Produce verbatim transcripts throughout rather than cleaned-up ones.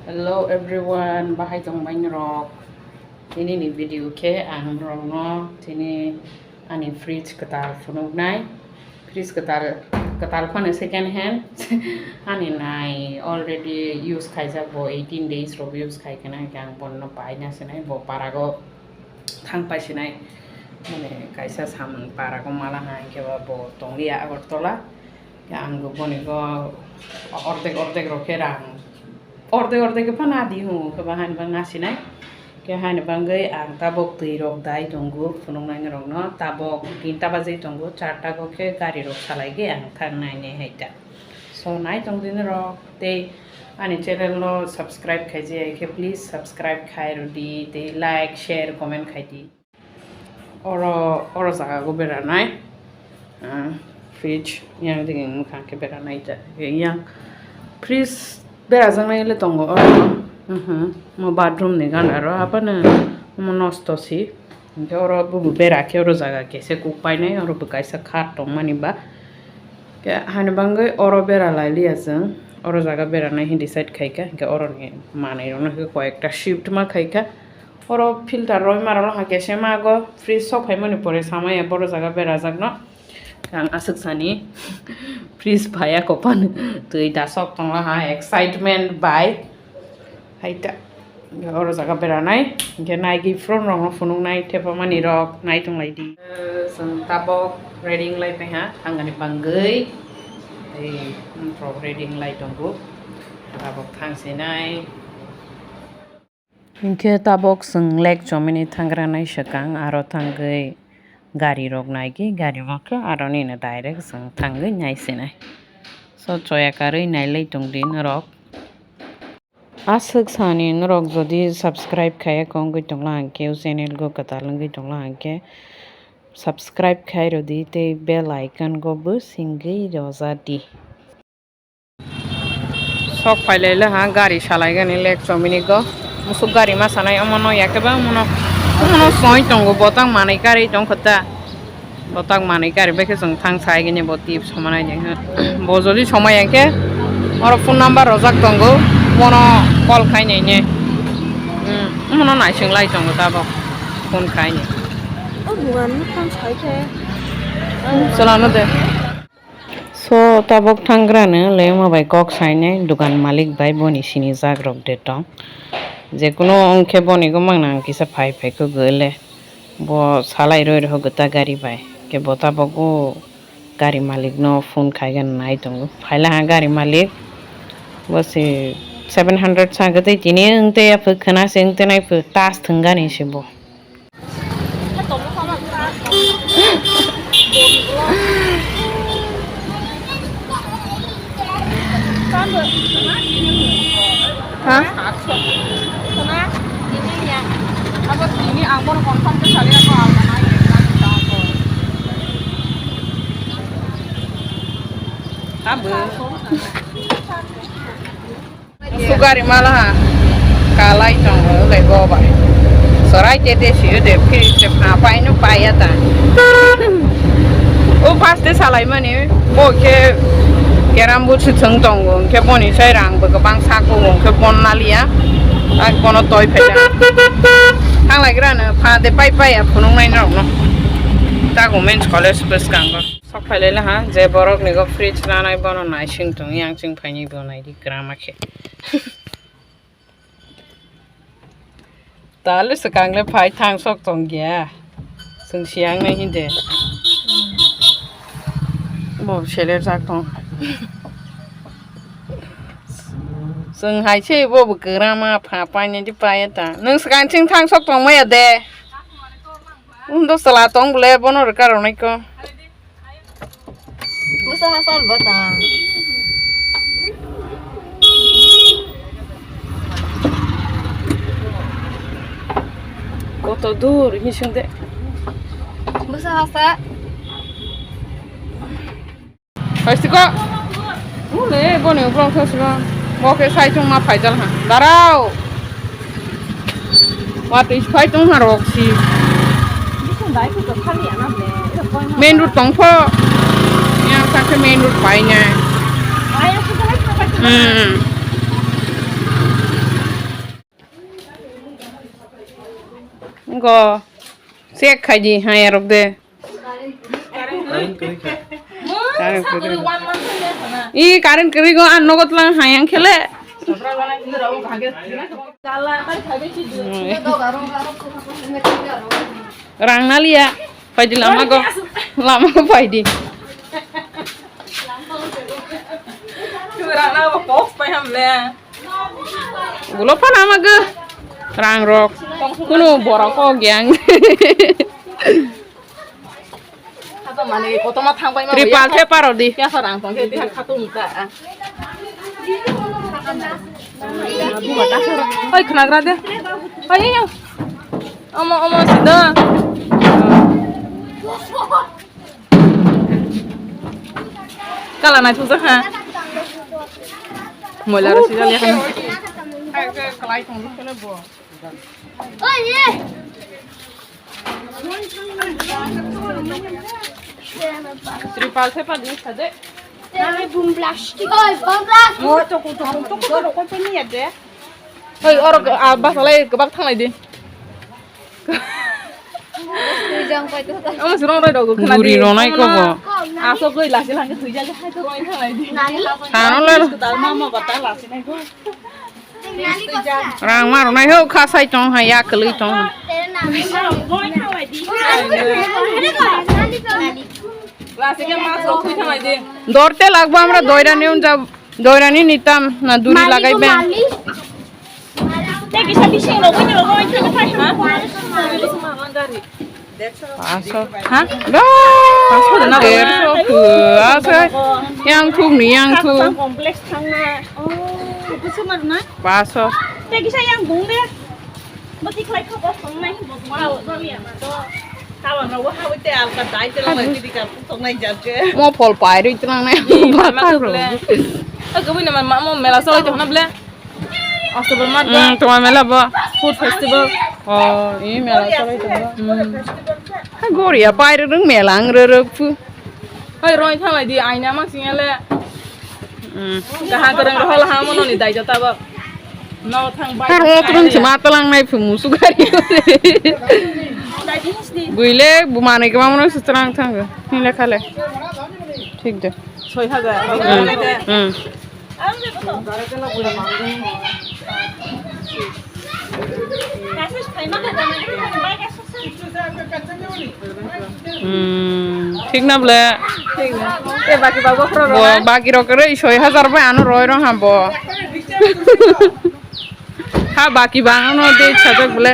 Hello everyone, bahai tongbai norok? Tini ni video khe ang norokno tini ani fridge kwtal phunuknai. Fridge kwtal, kwtal phano second hand. Ani nai already use khaijak, bo eighteen days rok use khai khna, ang bono paina sinai, bo parago thang pai sinai. Mane kaisa samung parago mala hai khe ba bo tongliya Agartala. Ang bo boni go ordek ordek rok khe rang Orde orde khe phano adi hwngo khe ba haino bang nasinai. Khe haino bangwi ang tabok twi rok dai tongo phunuknai rokno, tabok tinta bajwi tongo, charta go khe gari rok salai ge ang thang nai nai hai ta. So nai tong di norok tei ani channel no subscribe khai je khe please subscribe khai rw di tei like share comment khai di. Oro, oro jaga go beranai, ah, fridge yang digi wngkha khe beranai ta, yang fridge berajaknai le tongo oro, mhm, mo bathroom ni gana ro, haphano mo nosto si, hinkhe oro bubu bera khe oro jaga khe se kuk painai, oro bo kaisa khat tongmani ba, khe hani bangwi oro bera lai liya chwng, oro jaga beranai hin decide khaikha, hinkhe oro ni manwi rok no khe koi ekta shift ma khaikha. Oro filter roi maro no hake se mago fridge sok phaimani pore samaya boro jaga berajak no. Ang aswk sani fridge phaya kopan twi da sok tongla ha excitement bai. Haita oro jaga beranai hinkhe naigwi phone rok no phunuknai thepamani rok nai tonglai di. Chwng tabok ready wnglai paiha thangani bangwi tei ready wnglai tongo tabok thang sinai. Hinkhe tabok chwng lake chomini thangranai swkang, aro thangwi gari rok naigwi, gari o khe aroni no direct chwng thangwi naisinai. So choya karwi nailai tongdi norok. Aswk sani norok jodi subscribe khaiya wngwi tongla hinkhe, o channel go kwtal wngwi tongla hinkhe, subscribe khai rwdi tei bell icon go bo singwi rwja di. Sok phailai le ha gari salai gani lake chomini go. Musuk gari ma sanai omo no ya khe ba omo no, omo no soi tongo botak manwi karwi tong kho ta. Botak manwi karwi bai khe chwng thang sai gini bo tip somanai de. Bo jodi somai ya khe oro phone number rojak tongo, bono call khai nai ne. Hmm, omo no naising lai tongo tabok phone khai ni. O bugan no phone sai khe. Chalano de. So tabok thangrano lengma bai kok sainai dukan malik bai boni sinijak rok de tong. Jekunu wngkhe boni gumang nang kisa phai phai khe gole. Bo salai roi rw gota gari bai. Khe bo tabok o gari malik no phone khai gana nai tongo. Phaila ha gari malik bo se seven hundred sa gotwi tini wngtwi aphuk khna se wngtwi nai phuk tas thwng gani se bo. Ha? Abo. Sugari malaha kalai tongo le go bai. Sorai te te siyo de phiri se pha pai no paya ta. O first de salai mani bo khe keram bu se thwng tongo, khe boni sai rang bo kwbang sako bo khe bon naliya. Ak bono toi phela. Thanglai gra no pha de pai pai ya phunuk nai no. Ta government college bwskango. Sok phailai laha, je borok ni go fridge nanai bono naising tong yang ching phaini bo nai di grama khe. Tale swkang le phai thang sok tong ya. Chwng siyang nai hinde. Bo seler jak tong. Chwng hai se bo bo grama pha paini di paya ta. Nwng swkang ching thang sok tong maya de. Undo sala tong bole bono rwka rwnai ko. Bwsa hasal bo ta. Koto dur hini sung de. Bwsa hasa. Paisiko. Ule boni ubrong thosima. Bo khe sai thung ma phaijal ha. Darao. Watwi phai tong ha rok si. Main road tong pho. Yang sakhe main road pai na. Hmm. Go. Check khai di, hai arok de. Current kwrwi kha. Current kwrwi kha. I current kwrwi go, an nogo tlang hai ang khele. Rang naliya. Paidi lama go. Lama go paidi. Rang na bo box pai ham le. Gulo phana mago. Rang rok. Kuno borok kok yang. Khato mane kotorma thang pai ma. Tripal se paro di. Kya sa rang tong ke di khato muta. Oi khnagra de. Oi yo. Omo omo sida. Kala nai thujak ha. Moila rw sijak ya. Tripal se pa din sa de. Nai bum plastic. Oi, bum plastic. Mo to ko to ko to ko ni ya de. Oi, oro, ah, basa lai kebak thanglai di. Twijang pai to ta. Omo surong roi dogo khna di. Duri ronai ko bo. Aso goi lasi lang twijang hai to roi thanglai di. Nani? Sano le. Dal mama bata lasi nai ko. Rang ma ronai ho kha sai tong hai ya kwlwi tong. Lasi ke mas rok thui thanglai di. Dorte lagbo amra doirani unja. Doirani nitam na duri lagai ben. Tei kisa bising rogoi ni rogoi thangna thai ha. Paso. Ha? Ba. Paso na. Derso tu. Asa. Yang thuk ni yang thuk. Complex thangna. Oh, kusu mar na. Paso. Tei kisa yang bung de. Bati khlai kho bos tongnai bos ma. Tawang rok bo habwi tei alka dai tei langnai tei bika tongnai jat je. Mo phol pai rwi tei langnai. Ih, mama khe ble. O kwbui no man ma mo mela solai tongna ble. October month ba. Hmm, tongma mela bo. Food festival. Oh, i mela solai tongma. Hmm. Ha goria pai rung mela ang rw rw phu. Oi roi thanglai di aina ma singale. Hmm. Kaha kwrwng rohol ha mo noni dai jota bo. No thang bai. Har o kwrwng se ma talang nai phu musu gari. Dai di. Buile bu manai kwbangma no se tlang thang. Ni lekha le. Thik de. Soi hajar. Hmm. Hmm. Hmm, thik na ble. Thik na. Te baki ba bokhro ro. Bo baki rok rei soi hajar bai ano roi rong ha bo. Ha baki ba ano de chajak ble.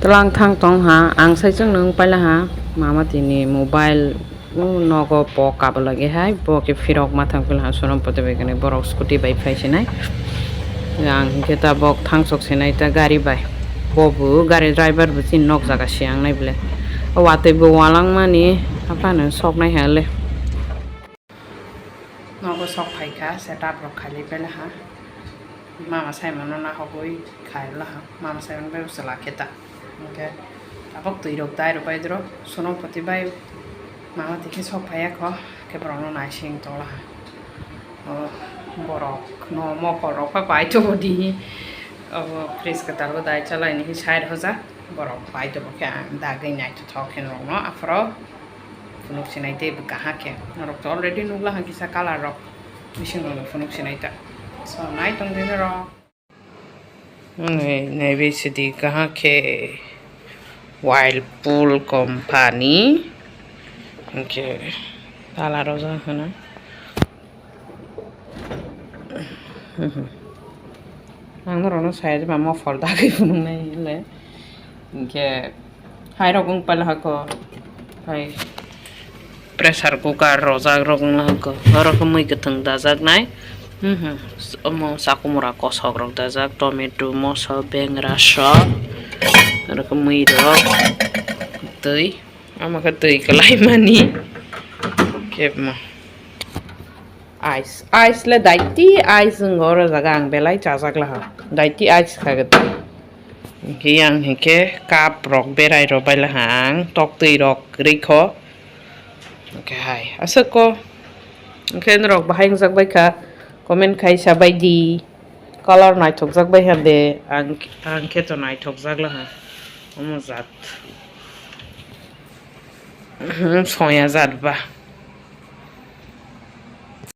Tlang thang tong ha, ang sai chwng nung paila ha, mama tini mobile, uh, nogo po kabla ge hai, bo ke phirok ma thang pila ha, Sonam Pati bai kani borok scooty bai phai sinai. Ang hinkhe ta bok thang sok sinai ta gari bai. Bo bo gari driver bo chini nok jaga siyang nai bole. O watwi bo walang mani, aphano sok nai ha le. Nogo sok phai kha, setup rok khailai paila ha. Mama Simon no nahogwi khaila ha. Mama Simon bai usala khe ta. Hwnkhe tabok twi rok dai rok bai doro Sonam Pati bai mama twi khe sok phaiya kho. Khe borok no naising tongla ha. O borok no mokol rok bai bai to di. O fridge kwtal bo dai chalai ni side hoja. Borok bai to khe ang dagwi naithothok khe norok no aphuru. Phunuk sinai tei bo kaham khe. Norok to already nukla hwn kisa colour rok. Bising rok phunuk sinai ta. So, nai tong di norok. Nai, nai bai sidi kaham khe Whirlpool company. Hwnkhe colour rok ja hwna. Ang norokno sai ma mopol dagwi phunuknai le. Hinkhe hai rok wng pala hako. Hai pressure cooker rojak rok wng hako. Oro khe mui kwthwng dajaknai. Omo chakumura kosok rok dajak, tomato, moso, bengra sok. Oro khe mui rok, twi. Omo khe twi kwlai mani. Kebmo. Ice, ice le daiti ice wng oro jaga ang belai chajak laha. Daiti ice kha gede. Hingke yang hingke cup rok berai rok bai laha ang tok twi rok rikho. Hingke hai aswk ko. Hingke norok bahai wngjak bai kha comment khai sa bai di. Color naithokjak bai ha de, ang, ang khe to naithokjak la ha. Omo jat. Hmm, soya jat ba.